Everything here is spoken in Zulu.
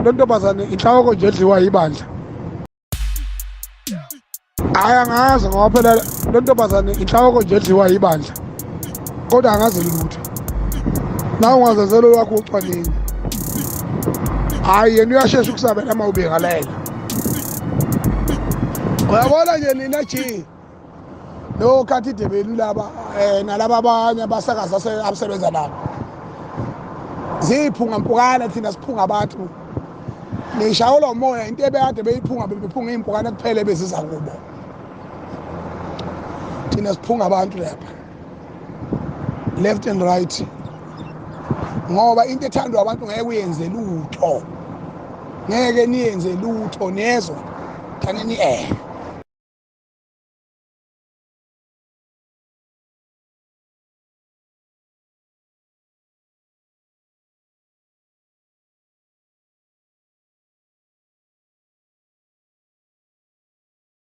Lo ntombazane inhloko nje edliwa ibandla. Hhayi, angazi ngoba phela lo ntombazane inhloko nje edliwa ibandla, kodwa angazi lutho. Nawe ungazenzela olwakho ucwaningo. Hhayi, yena uyashesha ukusabela uma ubingalela. Uyabona nje nina G lo khathi debelu laba nalaba abanye abasakaza abasebenza nabo ziphunga mpukane, thina siphunga abantu. Nishawelwa umoya into ebekade beyiphunga, bebephunga iy'mpukane kuphela ebeziza kubo. Thina siphunga abantu lapha left and right, ngoba into ethandwa abantu ngeke uyenze lutho, ngeke niyenze lutho, niyezwa thaneni.